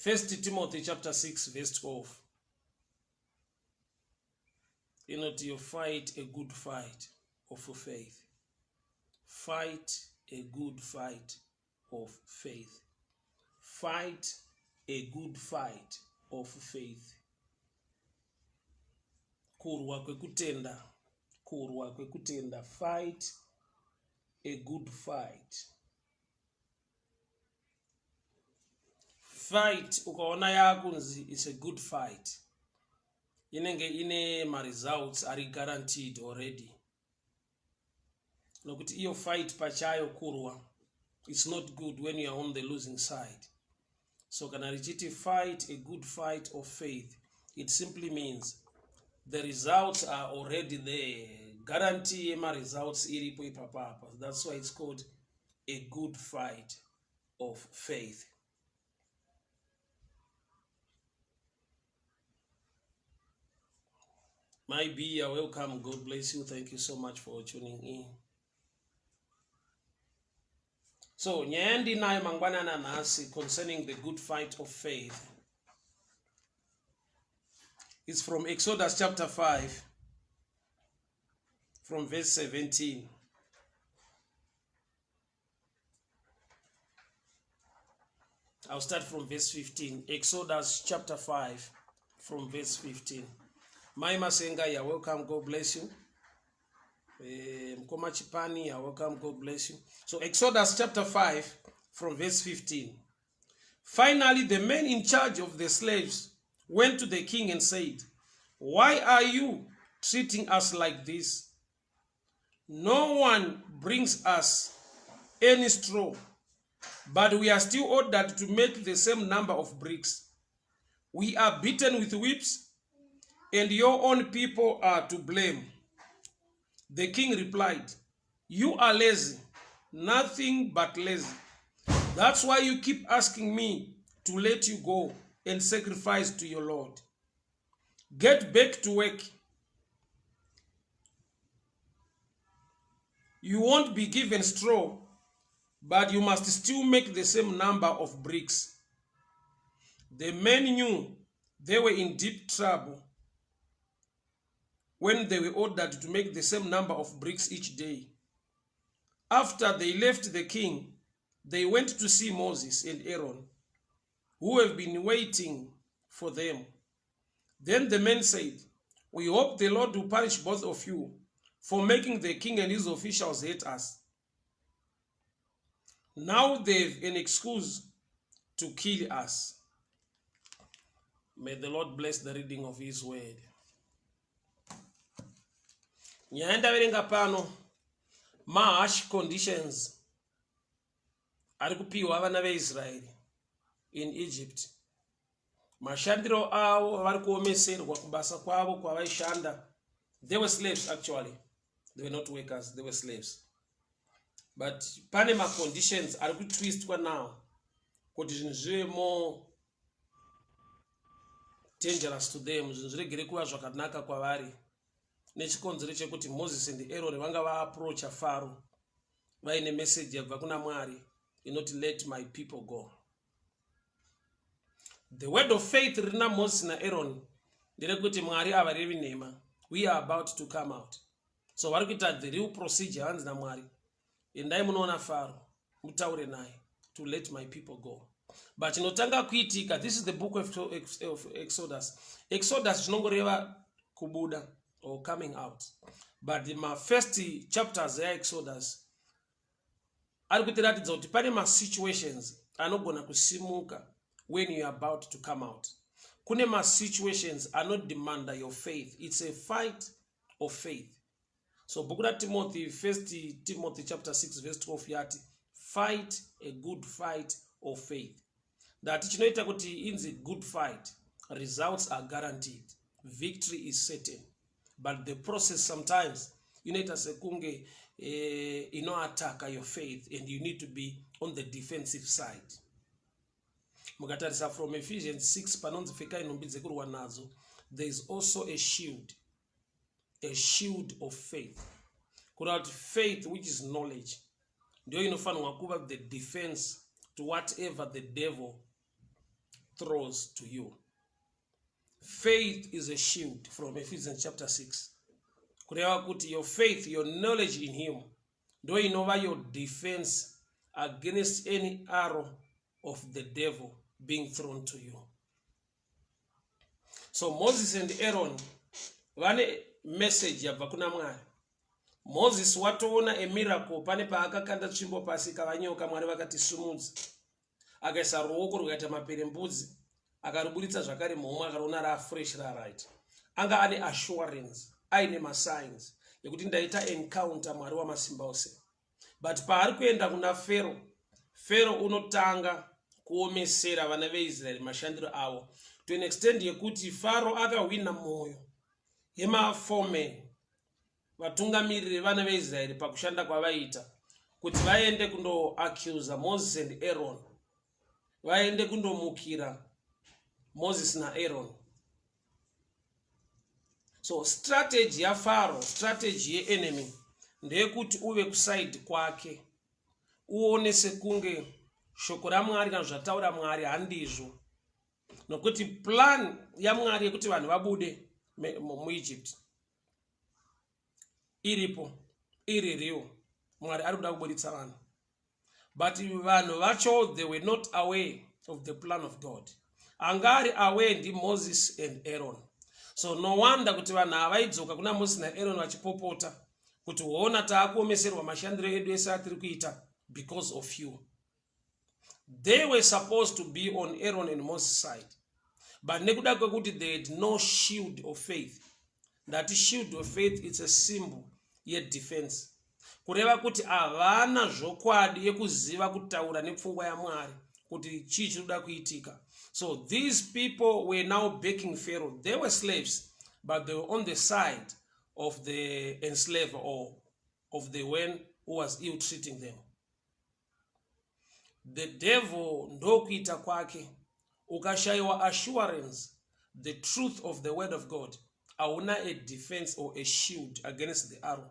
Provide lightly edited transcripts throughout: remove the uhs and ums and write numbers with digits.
First Timothy chapter 6 verse 12 inoti you fight a good fight of faith. Fight a good fight of faith. Fight a good fight of faith. Kurwa kwekutenda, kurwa kwekutenda, fight a good fight. Fight ukaona yakunzi it's a good fight inenge ine maresults ari guaranteed already nokuti iyo fight pachayo kurwa it's not good when you are on the losing side so kana richiti fight a good fight of faith it simply means the results are already there guarantee yemaresults iripo ipapapa that's why it's called a good fight of faith My B, you're welcome. God bless you. Thank you so much for tuning in. So, nyaya yandinayo mangwanana nhasi concerning the good fight of faith is from Exodus chapter 5 from verse 17. I'll start from verse 15. Exodus chapter 5 from verse 15. Mai Masenga, you're welcome. God bless you. Eh, Mkoma Chipani, you're welcome. God bless you. So Exodus chapter 5 from verse 15. Finally, the men in charge of the slaves went to the king and said, Why are you treating us like this? No one brings us any straw, but we are still ordered to make the same number of bricks. We are beaten with whips, and your own people are to blame. The king replied, You are lazy, nothing but lazy. That's why you keep asking me to let you go and sacrifice to your Lord. Get back to work. You won't be given straw, but you must still make the same number of bricks. The men knew they were in deep trouble when they were ordered to make the same number of bricks each day. After they left the king, they went to see Moses and Aaron, who have been waiting for them. Then the men said, We hope the Lord will punish both of you for making the king and his officials hate us. Now they've an excuse to kill us. May the Lord bless the reading of his word. Nyaya ndaverenga pano maharsh conditions ari kupiwa vana veIsraeri in Egypt. Mashandiro avo vari kuomeserwa kubasa kwavo kwavaishanda. They were slaves actually. They were not workers, they were slaves. But pane maconditions ari kutwistwa now kuti zvinhu zvive more dangerous to them, zvinhu zviregere kuva zvakanaka kwavari nechikonzero chekuti Moses and Aaron vanga vaapproacha Faro vaine message yabva kuna Mwari inoti let my people go. The word of faith rina Moses naAaron nderekuti Mwari avarevi nhema. We are about to come out. So vari kuita the real procedure hanzi naMwari. Endai munoona Faro mutaure naye to let my people go. But chinotanga kuitika, this is the book of, of Exodus. Exodus chinongoreva kubuda or coming out. But my first chapters eExodus ari kutiratidza kuti pane masituations anogona kusimuka when you are about to come out. Kune masituations anodemanda your faith. It's a fight of faith. So bhuku raTimothy, First Timothy chapter 6 verse 12 yati fight a good fight of faith. Ndati chinoita kuti inzi good fight, results are guaranteed, victory is certain, but the process sometimes inoita sekunge eh, inoataka your faith and you need to be on the defensive side. Mukatarisa from Ephesians 6 panonzi pfekai nhumbi dzekurwa nadzo, there is also a shield, a shield of faith. Kureva kuti faith which is knowledge ndiyo inofanirwa kuva the defense to whatever the devil throws to you. Faith is a shield from Ephesians chapter 6. Kureva kuti your faith, your knowledge in him ndo inova your defense against any arrow of the devil being thrown to you. So Moses and Aaron vane message yabva kuna Mwari. Moses watoona a miracle pane paakakanda tsvimbo pasi ikava nyoka. Mwari vakati sumudza, akaisa ruoko rukaita maperembudzi, akariburitsa zvakare muhomwe, akariona rafresh, raright. Anga ane assurance, aine masigns ekuti ndaita encounter Mwari wamasimba ose. But paari kuenda kuna Pharaoh, Pharaoh unotanga kuomesera vana veIsraeri mashandiro avo to an extent yekuti Pharaoh akahwina mwoyo yemaforeman, vatungamiriri vevana veIsraeri pakushanda kwavaiita, kuti vaende kundoaccusa Moses and Aaron, vaende kundomukira Moses naAaron. So strategy yaPharaoh, strategy yeenemy ndeyekuti uve kuside kwake, uone sekunge shoko raMwari kana zvataura Mwari handizvo, nokuti plan yaMwari yekuti vanhu vabude muEgypt iripo, iri real. Mwari ari kuda kuburitsa vanhu, but vanhu vacho, they were not aware of the plan of God. Anga ari aware ndiMoses and Aaron. So no wonder kuti vanhu havaidzoka kuna Moses naAaron vachipopota kuti hoona, taakuomeserwa mashandiro edu ese atiri kuita because of you. They were supposed to be on Aaron and Moses' side, but nekuda kwekuti they had no shield of faith. Ndati shield of faith, it's a symbol yedefense, kureva kuti havana zvokwadi yekuziva kutaura nepfungwa yaMwari kuti chii chiri kuda kuitika. So these people were now backing Pharaoh. They were slaves, but they were on the side of the enslaver or of the one who was ill treating them. The devil ndokuita kwake. Ukashayiwa assurance, the truth of the word of God, hauna a defense or a shield against the arrow.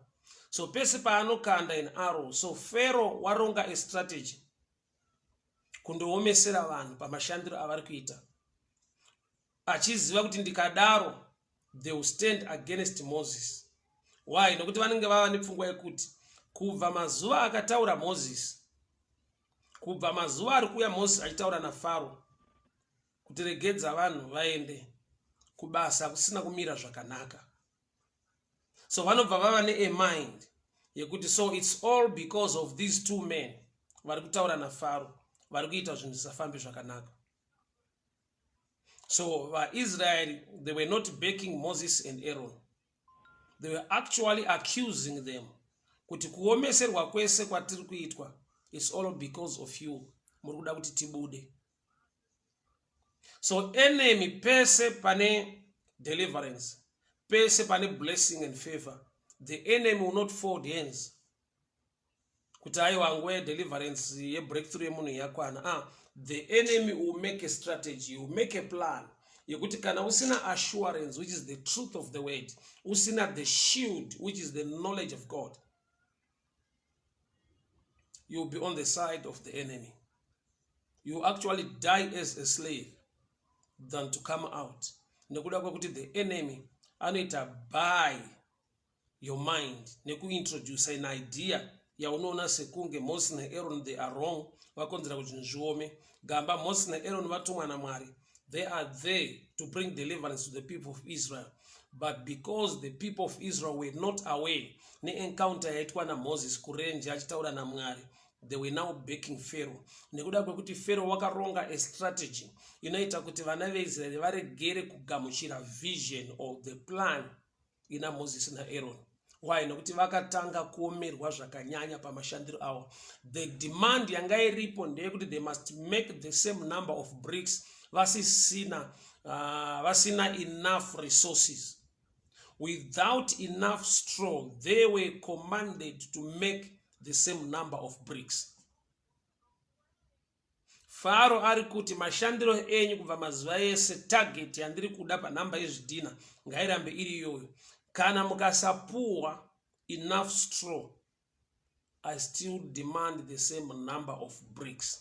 So pese paanokanda an arrow, so Pharaoh waronga a strategy kundoomesera vanhu pamashandiro avari kuita, achiziva kuti ndikadaro they will stand against Moses. Why? Nokuti vanenge vava nepfungwa yekuti kubva mazuva akataura Moses, kubva mazuva ari kuuya Moses achitaura naPharaoh kuti regedza vanhu vaende kubasa, kusina kumira zvakanaka. So vanobva vava neamind yekuti so it's all because of these two men vari kutaura naPharaoh, vari kuita zvinhu zvisafambi zvakanaka. So vaIsraeri, they were not backing Moses and Aaron. They were actually accusing them kuti kuomeserwa kwese kwatiri kuitwa is all because of you, muri kuda kuti tibude. So enemy, pese pane deliverance, pese pane blessing and favor, the enemy will not fold hands kuti aiwa, nguva yedeliverance, yebreakthrough yemunhu yakwana. Ah, the enemy will make a strategy, will make a plan yekuti kana usina assurance, which is the truth of the word, usina the shield, which is the knowledge of God, you'll be on the side of the enemy. You actually die as a slave than to come out, nekuda kwekuti the enemy anoita buy your mind nekuintroduce an idea yaunoona sekunge Moses naAaron, they are wrong, vakonzera kuti zvinhu zviome. Gamba Moses naAaron vatumwa naMwari. They are there to bring deliverance to the people of Israel, but because the people of Israel were not aware neencounter yaitwa naMoses kurenje achitaura naMwari, they were now backing Pharaoh, nekuda kwekuti Pharaoh wakaronga a strategy inoita kuti vana veIsraeri varegere kugamuchira vision or the plan ina Moses naAaron. Why? Nokuti vakatanga kuomerwa zvakanyanya pamashandiro avo. The demand yanga iripo ndeyekuti they must make the same number of bricks vasina enough resources. Without enough straw, they were commanded to make the same number of bricks. Pharaoh ari kuti mashandiro enyu kubva mazuva ese, target yandiri kuda panhamba yezvidhina ngairambe iri iyoyo. Kana mukasapuwa enough straw, I still demand the same number of bricks.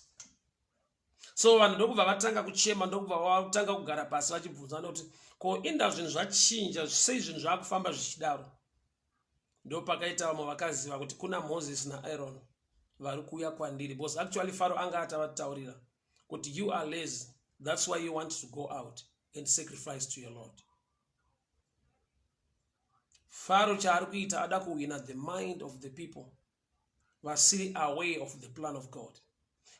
So vanhu ndokubva vatanga kuchema, ndokubva vatanga kugara pasi vachibvunzana kuti ko inda zvinhu zvachinja sei, zvinhu zvakufamba zvichidaro. Ndopakaita vamwe vakaziva kuti kuna Moses naAaron vari kuuya kwandiri, because actually Faro anga atavataurira kuti you are lazy, that's why you want to go out and sacrifice to your Lord. Faro chaari kuita, ada kuwina the mind of the people vasiri aware of the plan of God.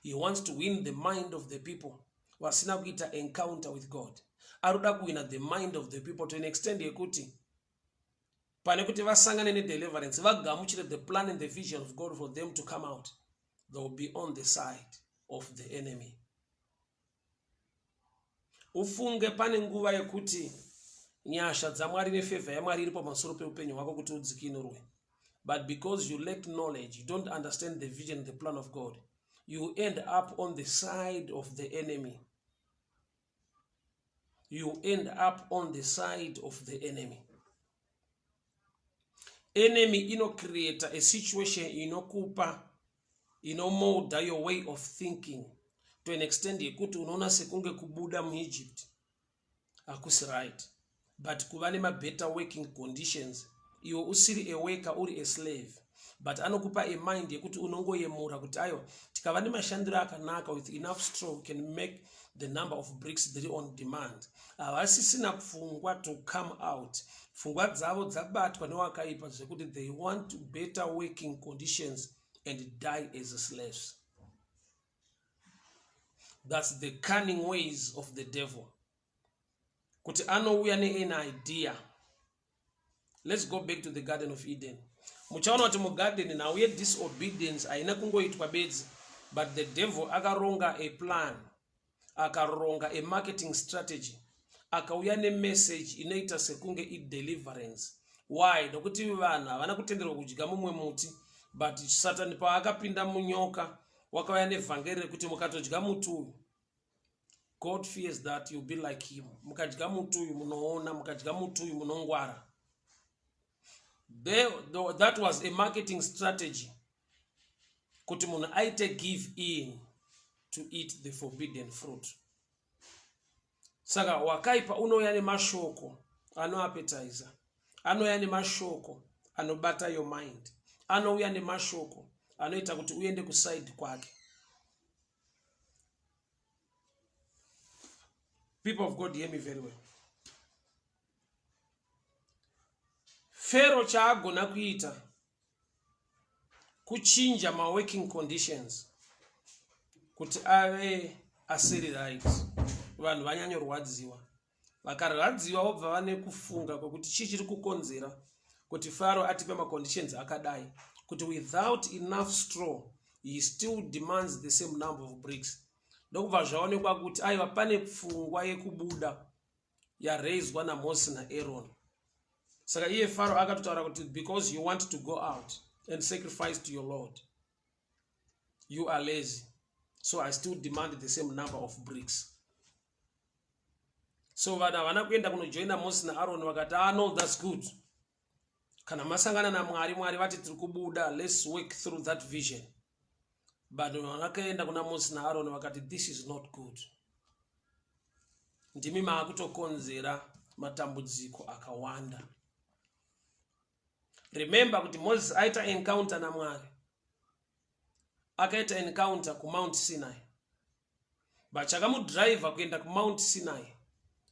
He wants to win the mind of the people vasina kuita encounter with God. Ari kuda kuwina the mind of the people to an extent yekuti pane kuti vasangane nedeliverance, vagamuchire the plan and the vision of God for them to come out, they will be on the side of the enemy. Ufunge, pane nguva yekuti nyasha dzaMwari nefavour yaMwari iri pamusoro peupenyu hwako kuti udzikinurwe, but because you lack knowledge, you don't understand the vision and the plan of God, you end up on the side of the enemy. You end up on the side of the enemy. Enemy inocreata a situation inokupa, inomolda your way of thinking to an extent yekuti unoona sekunge kubuda muEgypt hakusi right, but kuva nemabetter working conditions. Iwe usiri a worker, uri a slave, but anokupa a mind yekuti unongoyemura kuti aiwa, tikava nemashandiro akanaka, with enough straw we can make the number of bricks dziri on demand. Havasisina pfungwa to come out. Pfungwa dzavo dzabatwa newakaipa zvekuti they want better working conditions and die as slaves. That's the cunning ways of the devil, kuti anouya nean idea. Let's go back to the Garden of Eden. Muchaona kuti mugarden, nhau yedisobedience haina kungoitwa bedzi, but the devil akaronga a plan, akaronga a marketing strategy, akauya nemessage inoita sekunge ideliverance. Why? Nokuti vanhu havana kutenderwa kudya mumwe muti, but Satani paakapinda munyoka, wakauya nevhangeri rekuti mukatodya muti uyu, God fears that you'll be like him. Mukadya muti uyu munoona, mukadya muti uyu munongwara. That was a marketing strategy kuti munhu aite give in to eat the forbidden fruit. Saka wakaipa unouya nemashoko anoappetiza, anouya nemashoko anobata your mind, anouya nemashoko anoita kuti uende kuside kwake. People of God, hear me very well. Fero chaagona kuita kuchinja maworking conditions kuti ave asiri right. Vanhu vanyanyorwadziwa. Vakarwadziwa, vobva vane kufunga kwekuti chii chiri kukonzera kuti Faro atipe maconditions akadai, kuti without enough straw he still demands the same number of bricks. Ndokubva zvaonekwa kuti aiwa, pane pfungwa yekubuda yaraiswa naMoses naAaron. Saka iye Faro akatotaura kuti because you want to go out and sacrifice to your Lord, you are lazy, so I still demand the same number of bricks. So vanhu havana kuenda kunojoina Moses naAaron. Vakati, "Ah, no, that's good. Kana masangana naMwari, Mwari vati tiri kubuda, let's work through that vision." But vakaenda kuna Moses naAaron vakati, "This is not good. Ndimi maakutokonzera matambudziko akawanda." Remember kuti Moses aita encounter naMwari, akaita encounter kuMount Sinai, but chakamudhiraivha kuenda kuMount Sinai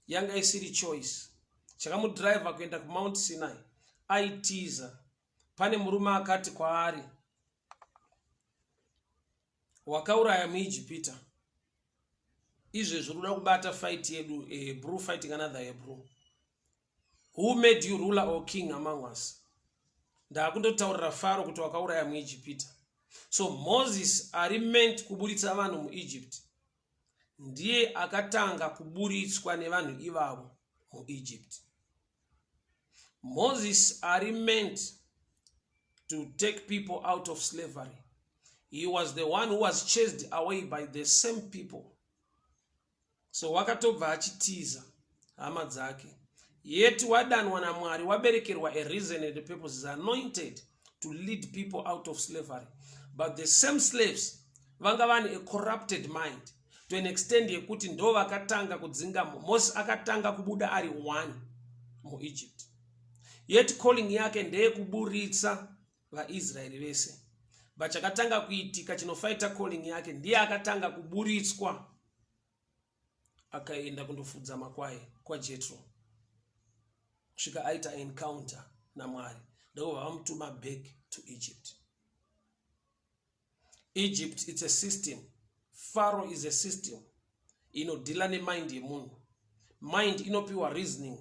yanga isiri choice. Chakamudhiraivha kuenda kuMount Sinai, aitiza. Pane murume akati kwaari, "Wakauraya muIjipita, izvezvi ruda kubata fight yedu, Hebrew fighting another Hebrew. Who made you ruler or king among us? Ndaakundotaurira Faro kuti wakauraya muIjipita." So Moses ari meant kuburitsa vanhu muEgypt ndiye akatanga kuburitswa nevanhu ivavo muEgypt. Moses ari meant to take people out of slavery, he was the one who was chased away by the same people. So wakatobva achitiza hama dzake, yet wadanwa naMwari, waberekerwa a reason and a purpose, is anointed to lead people out of slavery, but the same slaves vanga vane a corrupted mind. To an extent yekuti ndo vakatanga kudzinga Mose, akatanga kubuda ari one muEgypt, yet calling yake ndeyekuburitsa vaIsraeri vese. But chakatanga kuitika chinofaita calling yake, ndiye akatanga kuburitswa, akaenda kundofudza makwai kwaJetro kusvika aita encounter naMwari, ndokubva vamutuma back to Egypt. Egypt, it's a system. Pharaoh is a system inodeala nemind yemunhu. Mind inopiwa reasoning,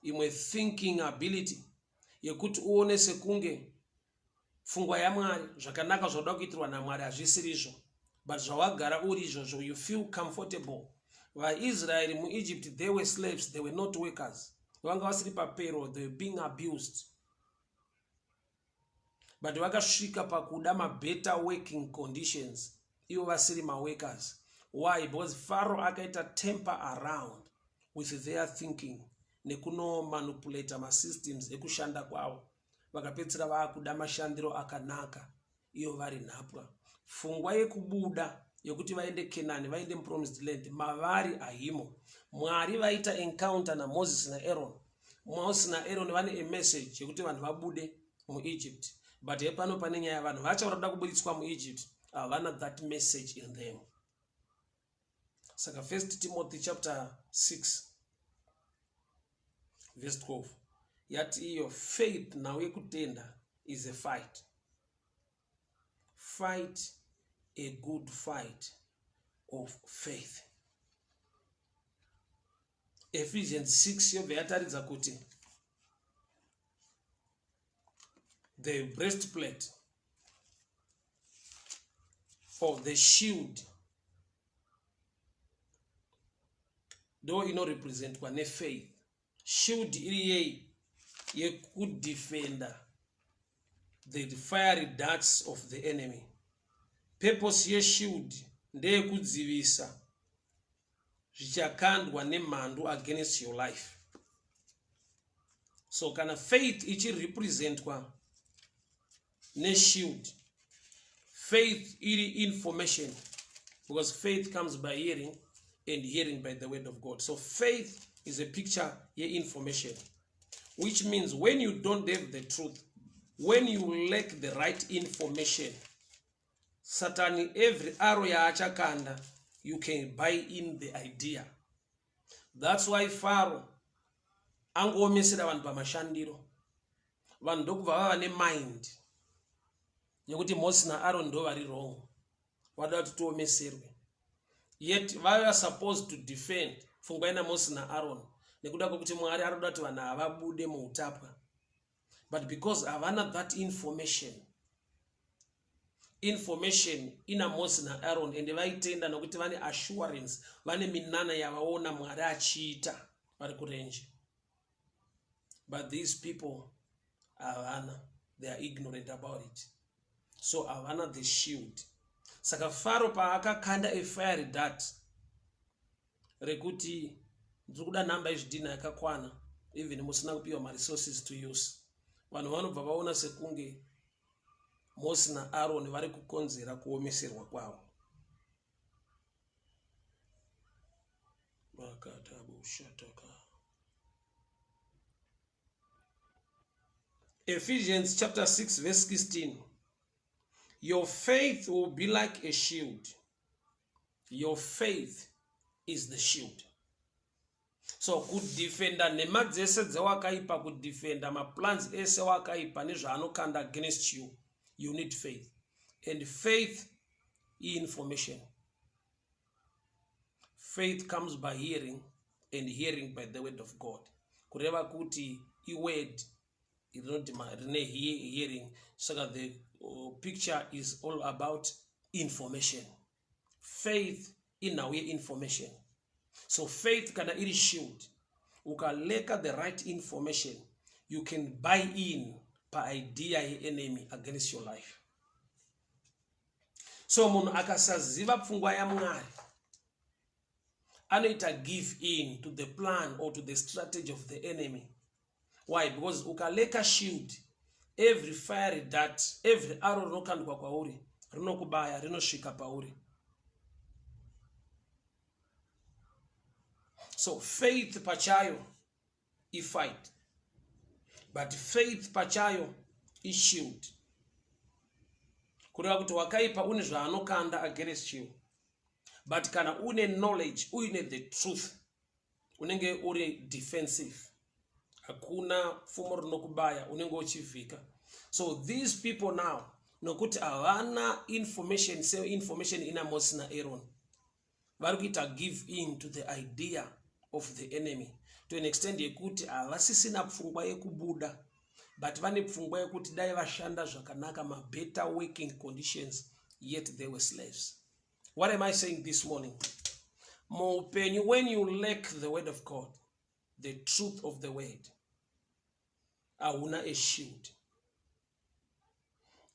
imwe thinking ability yekuti uone sekunge pfungwa yaMwari, zvakanaka zvauda kuitirwa naMwari hazvisirizvo, but zvawagara uri izvozvo, you feel comfortable. VaIsraeri muEgypt, they were slaves, they were not workers. Vanga vasiri papayroll, they were being abused, but vakasvika pakuda mabetter working conditions ivo vasiri maworkers. Why? Because Pharaoh akaita tamper around with their thinking nekunomanipulata masystems ekushanda kwavo. Vakapedzisira vaakuda mashandiro akanaka iyo vari nhapwa. Pfungwa yekubuda, yekuti vaende Kenani, vaende mupromised land, mavari haimo. Mwari vaita encounter naMoses naAaron. Moses naAaron vane amessage yekuti vanhu vabude muEgypt, but hepano pane nyaya. Vanhu vacho vari kuda kuburitswa muEgypt havana that message in them. Saka First Timothy chapter 6 verse 12 yati iyo faith, nhau yekutenda, is a fight. Fight a good fight of faith. Ephesians 6 yobva yataridza kuti the breastplate of the shield ndo inorepresentwa nefaith. Shield iri yei? Yekudefenda the fiery darts of the enemy. Purpose yeshield ndeyekudzivisa zvichakandwa nemhandu against your life. So kana faith ichirepresentwa neshield, faith iri information, because faith comes by hearing and hearing by the word of God. So faith is a picture yeinformation, which means when you don't have the truth, when you lack the right information, Satani, every arrow yaachakanda, you can buy in the idea. That's why Pharaoh angoomesera vanhu pamashandiro, vanhu ndokubva vava nemind yekuti Moses naAaron ndo vari wrong, vada kuti tiomeserwe. Yet vaiva supposed to defend pfungwa ina Moses naAaron, nekuda kwekuti Mwari ari kuda kuti vanhu havabude muutapwa, but because havana that information, information ina Moses naAaron, ende vaitenda nokuti vane assurance, vane minana yavaona Mwari achiita vari kurenje. But these people havana, they are ignorant about it, so havana the shield. Saka Pharaoh paakakanda afiery dart rekuti ndiri kuda nhamba yezvidhina yakakwana, even musina kupiwa maresources to use, vanhu vanobva vaona sekunge Moses naAaron vari kukonzera kuomeserwa kwavo. Vakatabushataka. Ephesians chapter 6 verse 16: your faith will be like a shield. Your faith is the shield. So kudefenda nhema dzese dzewakaipa, kudefenda maplans ese wakaipa nezvaanokanda against you, you need faith, and faith information. Faith comes by hearing and hearing by the word of God, kureva kuti iword rine hearing. Saka the picture is all about information. Faith inhau yeinformation. So faith kana iri shield, ukalacka the right information, you can buy in paidea yeenemy against your life. So munhu akasaziva pfungwa yaMwari anoita give in to the plan or to the strategy of the enemy. Why? Because ukalacka shield, every fiery dart, every arrow rinokandwa kwauri rinokubaya, rinosvika pauri. So faith pachayo ifight, but faith pachayo ishield, kureva kuti wakaipa une zvaanokanda against you, but kana une knowledge, uine the truth, unenge uri defensive. Hakuna pfumo rinokubaya, unenge uchivhika. So these people now, nokuti havana information seinformation ina Moses naAaron, vari kuita give in to the idea of the enemy to an extent yekuti havasisina pfungwa yekubuda, but vane pfungwa yekuti dai vashanda zvakanaka, mabetter working conditions, yet they were slaves. What am I saying this morning? Muupenyu, when you lack the word of God, the truth of the word, hauna a shield.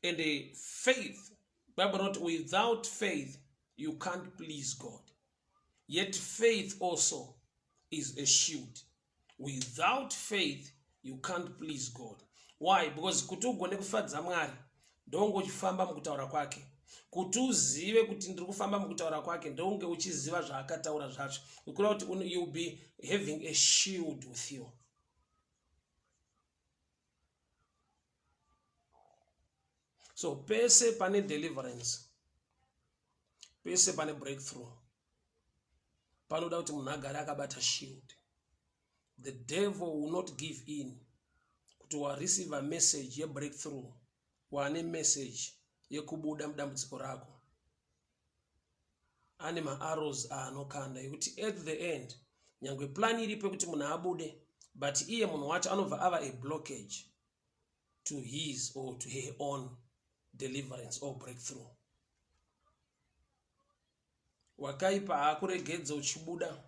And a faith, Bible wrote, without faith you can't please God. Yet faith also is a shield. Without faith you can't please God. Why? Because kuti ugone kufadza Mwari, ndonge uchifamba mukutaura kwake. Kuti uzive kuti ndiri kufamba mukutaura kwake, ndonge uchiziva zvaakataura zvacho, kureva kuti you'll be having a shield with you. So pese pane deliverance, pese pane breakthrough, panoda kuti munhu agare akabata shield. The devil will not give in kuti wareceive a message yebreakthrough, wane message yekubuda mudambudziko rako. Ane maarrows aanokanda ekuti at the end, nyangwe plan iripo yekuti munhu abude, but iye munhu wacho anobva ava a blockage to his or to her own deliverance or breakthrough. Wakaipa haakuregedza uchibuda,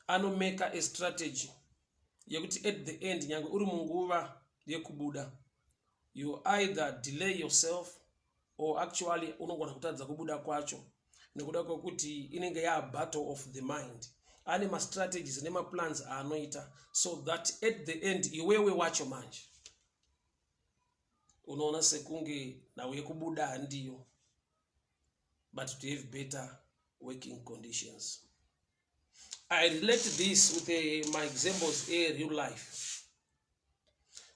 anomeka a strategy yekuti at the end, nyange uri munguva yekubuda, you either delay yourself or actually unogona kutadza kubuda kwacho nekuda kwekuti inenge yaa battle of the mind. Ane mastrategies nemaplans aanoita so that at the end iwewe wacho manje unoona sekunge nhau yekubuda handiyo, but to have better working conditions. I relate this with my examples a real life,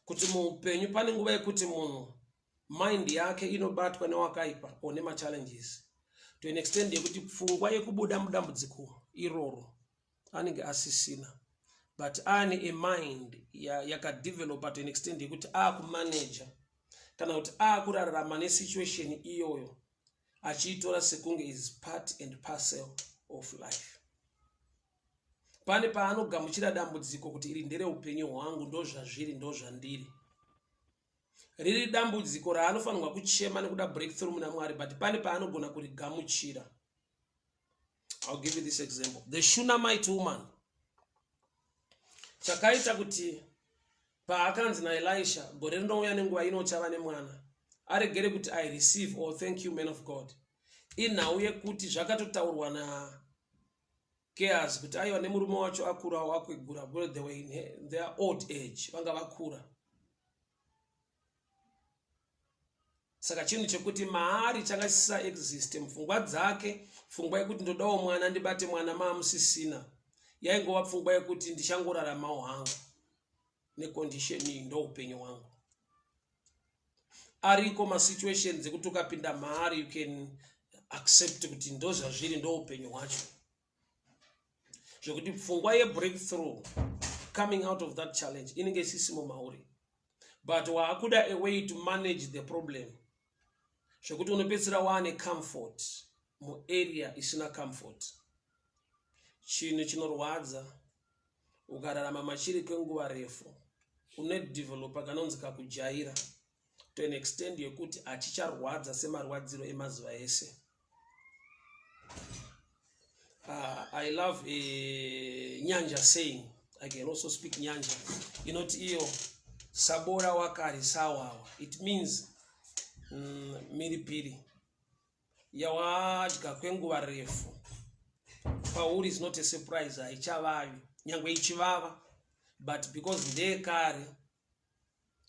kuti muupenyu pane nguva yekuti munhu mind yake inobatwa newakaipa or nemachallenges to an extent yekuti pfungwa yekubuda mudambudziko iroro anenge asisina, but ane a mind yakadevelopa to an extent yekuti akumaneja kana kuti akurarama nesituation iyoyo, achiitora sekunge is part and parcel of life. Pane paanogamuchira dambudziko kuti iri ndereupenyu hwangu, ndozvazviri, ndozvandiri. Riri dambudziko raanofanirwa kuchema nekuda breakthrough muna Mwari, but pane paanogona kurigamuchira. I'll give you this example, the Shunamite woman. Chakaita kuti paakanzi naElisha, gore rinouya nenguva ino uchava nemwana, aregere kuti I receive or thank you, man of God, inhau yekuti zvakatotaurwa naGehazi kuti aiwa, nemurume wacho akurawo, akwegura. They were in their old age, vanga vakura. Saka chinhu chekuti maari changa chisisaexiste mupfungwa dzake, pfungwa yekuti ndodawo mwana, ndibate mwana, maamusisina. Yaingova pfungwa yekuti ndichangoraramawo hangu necondition iyi, ndo upenyu hwangu. Ariko masituations ekuti ukapinda maari you can accept kuti ndo zvazviri, ndo upenyu hwacho, zvekuti pfungwa yebreakthrough coming out of that challenge inenge isisimo mauri, but waakuda a way to manage the problem, zvekuti unopedzisira waane comfort muarea isina comfort. Chinhu chinorwadza, ukararama machiri kwenguva refu, unodevelopa kanonzi kakujaira to an extent yekuti hachicharwadza semarwadziro emazuva ese. I love a Nyanja saying. I can also speak Nyanja. Inoti iyo sabora wakari sawawa. It means miripiri yawadya kwenguva refu pauri is not a surprise, haichavavi nyangwe ichivava, but because ndeyekare,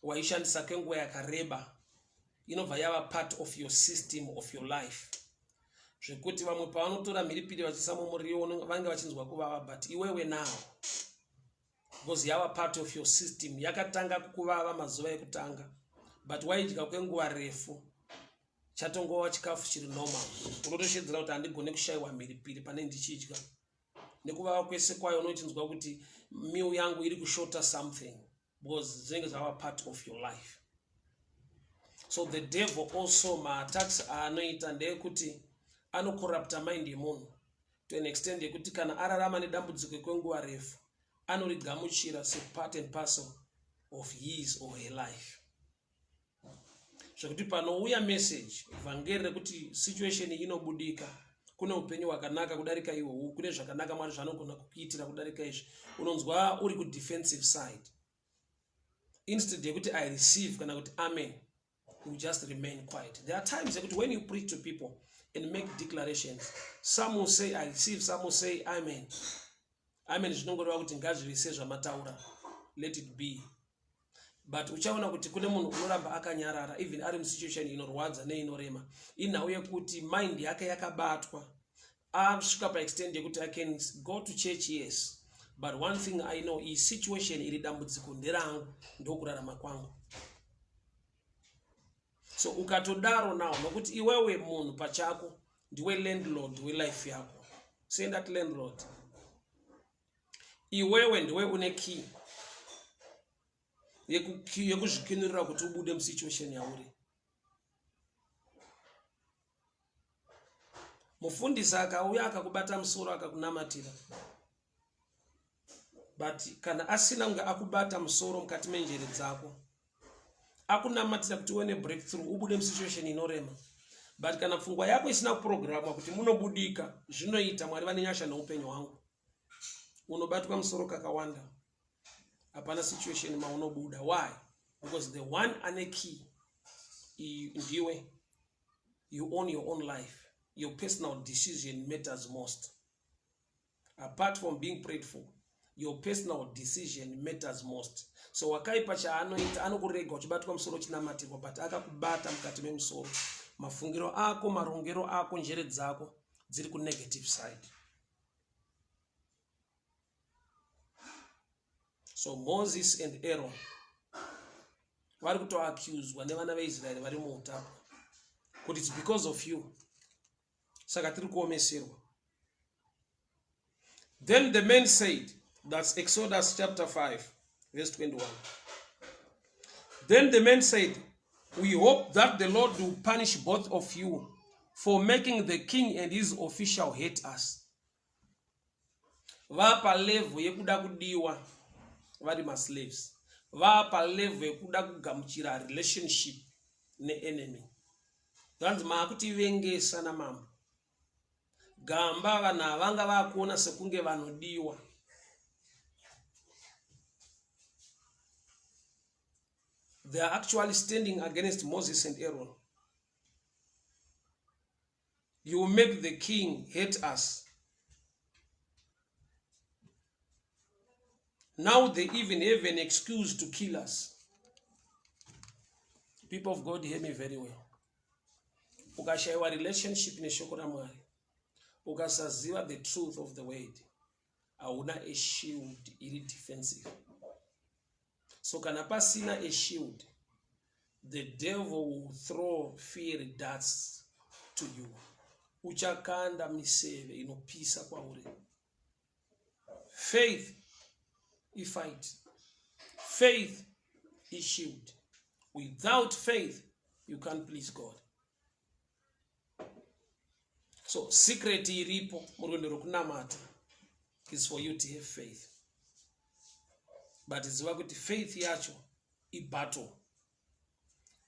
waishandisa kwenguva yakareba, inobva yava part of your system of your life. Zvekuti vamwe pavanotora mhiripiri vachiisa mumuriwo vanenge vachinzwa kuvava, but iwewe now, because yava part of your system, yakatanga kukuvava mazuva ekutanga, but waidya kwenguva refu, chatongova chikafu chiri normal. Unotoshedzera kuti handigone kushayiwa mhiripiri pane ndichidya. Nekuvava kwese kwayo unochinzwa kuti meal yangu iri kushota something, because zvinenge zvava part of your life. So the devil also, maattacks aanoita ndeyekuti anocorrupta mind yemunhu to an extent yekuti kana ararama nedambudziko kwenguva refu, anorigamuchira separt and parcel of his or her life, zvekuti panouya message, vhangeri rekuti situation inobudika, kune upenyu hwakanaka kudarika ihwohwu, kune zvakanaka Mwari zvaanogona kukuitira kudarika izvi, unonzwa uri kudefensive side. Instead yekuti "I receive" kana kuti "Amen," you just remain quiet. There are times yekuti when you preach to people and make declarations, some will say, "I receive," some will say, "Amen." Amen zvinongoreva kuti ngazvive sezvamataura, let it be. But uchaona kuti kune munhu unoramba akanyarara even ari musituation inorwadza neinorema. Inhau yekuti mind yake yakabatwa, asvika paextent yekuti I can go to church, yes, but one thing I know, iyi situation iri dambudziko nderangu, ndokurarama kwangu. So ukatodaro now, nokuti iwewe munhu pachako ndiwe landlord welife yako. Say that, landlord. Iwewe ndiwe une key yekuzvikinurira kuti ubude musituation yauri. Mufundisi akauya akakubata musoro akakunamatira, but kana asina kunge akubata musoro mukati menjere dzako, akunamatira kuti uve nebreakthrough, ubude musituation inorema, but kana pfungwa yako isina kuprogramwa kuti munobudika, zvinoita, Mwari vane nyasha neupenyu hwangu, unobatwa musoro kakawanda, hapana situation maunobuda. Why? Because the one ane key ndiwe. You own your own life. Your personal decision matters most. Apart from being prayed for, your personal decision matters most. So wakaipa chaanoita, anokurega uchibatwa musoro uchinamatirwa, but akakubata mukati memusoro, mafungiro ako, marongero ako, njere dzako dziri kunegative side. So Moses and Aaron vari kutoaccuswa nevana veIsraeri vari muutapwa kuti it's because of you saka tiri kuomeserwa. Then the men said, that's Exodus chapter 5 verse 21, then the men said, "We hope that the Lord will punish both of you for making the king and his official hate us." Vapa level yekuda kudiwa vari maslaves, vapa level yekuda kugamuchira relationship neenemy. Zvanzi maakutivengesa namambo gamba. Vanhu havanga vakuona sekunge vanodiwa. They are actually standing against Moses and Aaron. "You will make the king hate us. Now they even have an excuse to kill us." People of God, hear me very well. Ukashayiwa relationship neshoko raMwari, ukasaziva the truth of the word, hauna a shield iri defensive. So kana pasina a shield, the devil will throw fiery darts to you. Uchakanda miseve inopisa kwauri. Faith ifight, faith ishield. Without faith you can't please God. So secret iripo murwendo rwekunamata is for you to have faith, but ziva kuti faith yacho ibattle.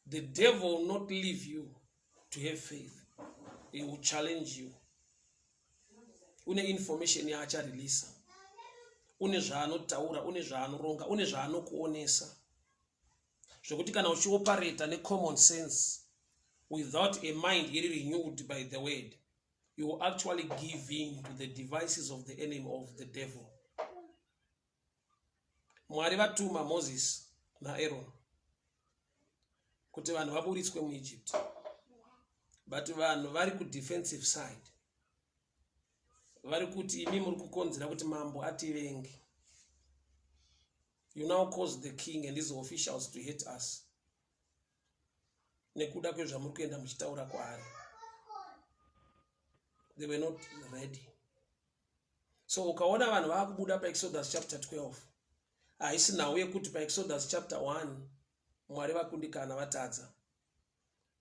The devil will not leave you to have faith. He will challenge you. Une information yaachareleasa, une zvaanotaura, une zvaanoronga, une zvaanokuonesa, zvekuti kana uchioperata necommon sense without a mind iri renewed by the word, you will actually give in to the devices of the enemy, of the devil. Mwari vatuma Moses naAaron kuti vanhu vaburitswe muEgypt. But vanhu vari kudefensive side vari kuti imi muri kukonzera kuti mambo ativenge. You now cause the king and his officials to hate us nekuda kwezvamuri kuenda muchitaura kwaari. They were not ready. So ukaona vanhu vakubuda paExodus chapter 12 haisi nhau yekuti paExodus chapter 1 Mwari vakundikana vatadza,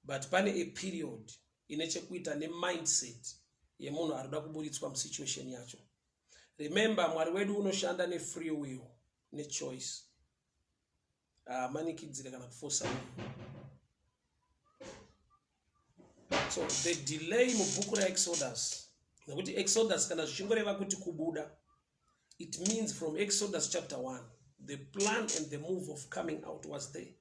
but pane a period ine chekuita nemindset yemunhu ari kuda kuburitswa musituation yacho. Remember, Mwari wedu unoshanda nefree will nechoice, haamanikidzire kana kufosa munhu. So the delay mubhuku raExodus, nekuti Exodus kana zvichingoreva kuti kubuda, it means from Exodus chapter 1 the plan and the move of coming out was there.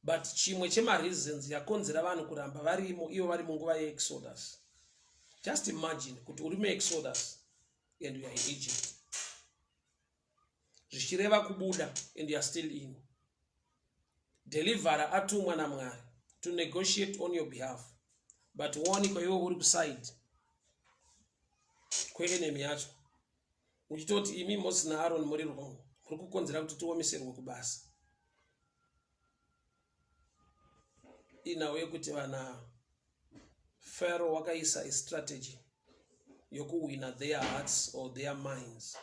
But chimwe chemareasons yakonzera vanhu kuramba varimo ivo vari munguva yeExodus. Just imagine kuti uri muExodus and you are in Egypt, zvichireva kubuda, and you are still in. Deliverer atumwa naMwari to negotiate on your behalf, but wawanikwa iwe uri kuside kweenemy yacho uchitoti imi Moses naAron muri wrong, muri kukonzera kuti tiomeserwe kubasa. Inhau yekuti vana Pharaoh wakaisa a strategy yokuwina their hearts or their minds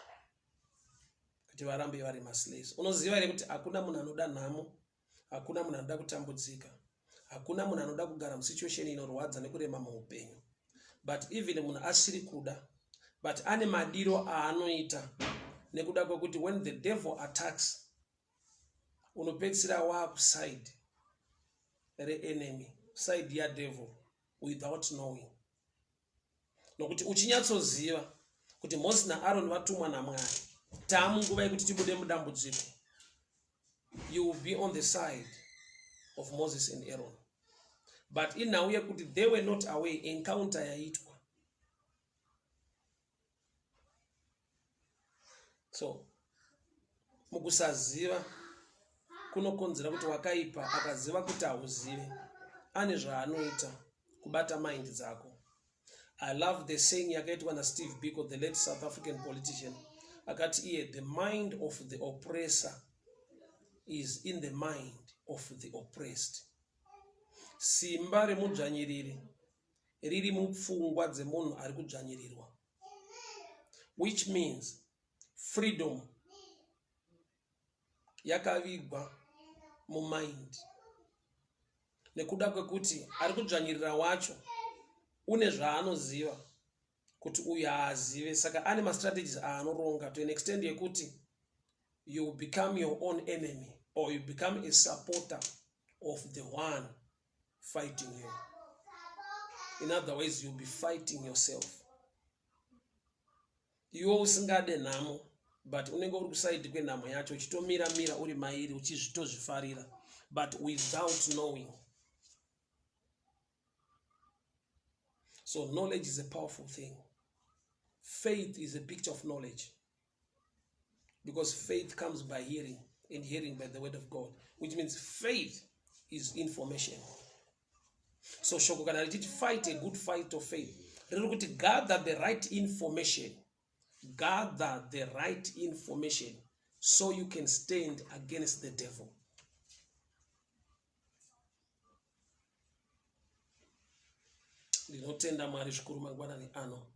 kuti varambe vari maslaves. Unoziva here kuti hakuna munhu anoda nhamo, hakuna munhu anoda kutambudzika, hakuna munhu anoda kugara musituation inorwadza nekurema muupenyu. But even munhu asiri kuda, but ane madiro aanoita nekuda kwekuti when the devil attacks unopedzisira waakuside reenemy, side yadevil, without knowing, nokuti uchinyatsoziva kuti Moses naAron vatumwa naMwari, taamunguva yekuti tibude mudambudziko, you will be on the side of Moses and Aaron. But inhau yekuti they were not aware encounter yaitwa. So mukusaziva kunokonzera kuti wakaipa akaziva kuti hauzive ane zvaanoita kubata mind dzako. I love the saying yakaitwa naSteve Biko, the late South African politician. Akati iye, the mind of the oppressor is in the mind of the oppressed. Simba remudzvanyiriri riri mupfungwa dzemunhu ari kudzvanyirirwa, which means freedom yakavigwa mumind nekuda kwekuti ari kudzvanyirira wacho une zvaanoziva kuti uyu haazive, saka ane mastrategies aanoronga to an extent yekuti you become your own enemy or you become a supporter of the one fighting you. In other ways, you'll be fighting yourself. Iwe usingade nhamo, but unenge uri kusaidi kwenhamo yacho uchitomira mira uri mairi uchizvitozvifarira, but without knowing. So knowledge is a powerful thing. Faith is a picture of knowledge, because faith comes by hearing and hearing by the word of God, which means faith is information. So shoko kana richiti fight a good fight of faith, riri kuti gather the right information, gather the right information so you can stand against the devil. Ndinotenda Mwari zvikuru mangwanani ano.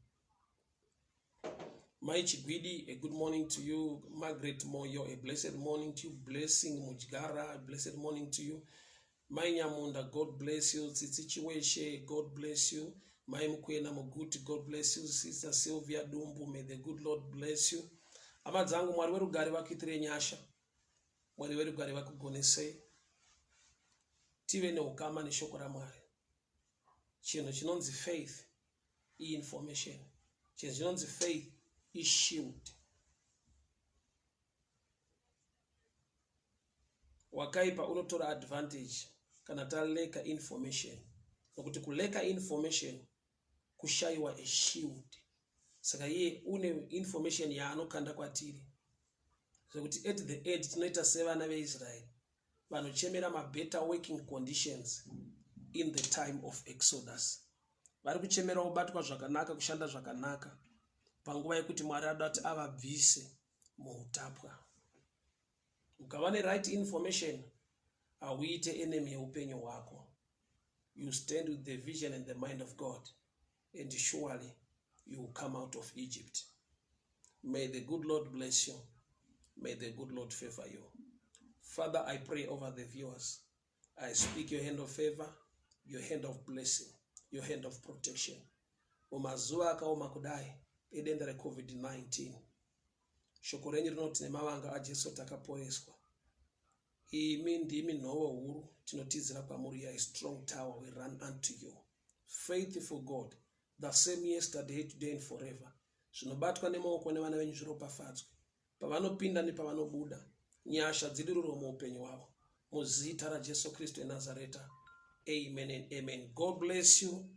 Mai Chigwidi, a good morning to you. Margaret Moyo, a blessed morning to you. Blessing Mujgara, a blessed morning to you. Mai Nyamunda, God bless you. Tsitsi Chiweshe, God bless you. Mai Mukwena Muguti, God bless you. Sister Sylvia Dumbu, may the good Lord bless you. Hama dzangu, Mwari werugare vakuitire nyasha. Mwari werugare vakugonesei. Tive neukama neshoko raMwari. Chinhu chinonzi faith iinformation. Chinhu chinonzi faith ishield. Wakaipa unotora advantage kana taleka information, nokuti kuleka information kushayiwa a shield. Saka iye une information yaanokanda kwatiri, zvekuti at the end tinoita sevana veIsraeri. Vanochemera mabetter working conditions in the time of exodus. Vari kuchemera kubatwa zvakanaka, kushanda zvakanaka panguva yekuti Mwari ada kuti avabvise muutapwa. Ukava neright information, hauite enemy yeupenyu hwako. You stand with the vision and the mind of God, and surely you will come out of Egypt. May the good Lord bless you. May the good Lord favor you. Father, I pray over the viewers. I speak your hand of favor, your hand of blessing, your hand of protection. Mumazuva akaoma kudai edenda reCovid-19, shoko renyu rinoti nemavanga aJesu takaporeswa. Imi ndimi nhovo huru, tinotizira kwamuri. Ya strong tower, we run unto you. Faithful God, the same yesterday, today and forever. Zvinobatwa nemaoko nevana venyu zviropafadzwe pavanopinda nepavanobuda. Nyasha dzidururwe muupenyu hwavo, muzita raJesu Kristu eNazareta. Amen and amen. God bless you.